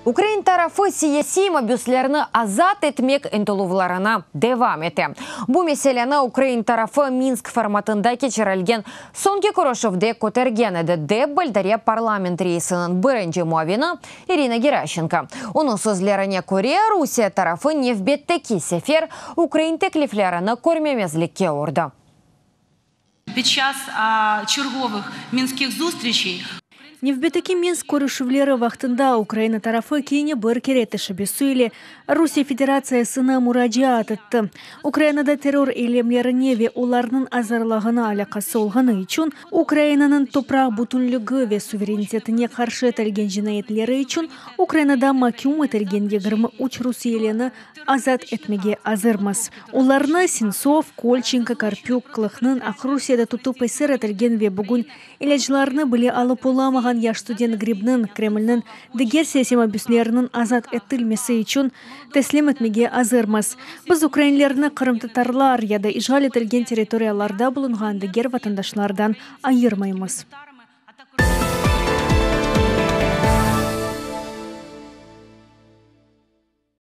Ukrain tarafı siyasiy mabüslerni azat etmek ıntıluvlarına devam ete. Bu meseleni ukrain tarafı Minsk formatında keçirilgen soñki körüşüvde kötergen edi, dep bildire parlament reisiniñ birinci muavini İrina Geraşenko. Onıñ sözlerine köre, Rusiye tarafı nevbetteki sefer ukrain tekliflerini körmemezlikke urdı. Pid ças çergovıh Minskih zustriçey. Nevbetteki Minsk körüşüvleri vaqtında Ukraina tarafı kene bir kere teşebbüsi ile Rusiye Federatsiyasına muracaat etti, Ukrainada terror eylemlerine ve olarnıñ azırlağına alâqası olğanı içün Ukrainanıñ topraq bütünligi ve suverenitetine qarşı etilgen cinayetleri içün Ukrainada maküm etilgen 23 rusiyelini azat etmege azırmız. Olarnı Sentsov, Kolçenko, Karpük, Klıhnıñ Aqrusiyede tutıp esir etilgen ve bugün ilâclarnı bile alıp olamağan yaş student Gribniñ, Kremlniñ diger siyasiy mabüsleriniñ azat etilmesi içün teslim etmege azırmız. Biz ukrainlerni qırımtatarlar ya da işğal etilgen territoriyalarda bulunğan diger vatandaşlardan ayırmaymız.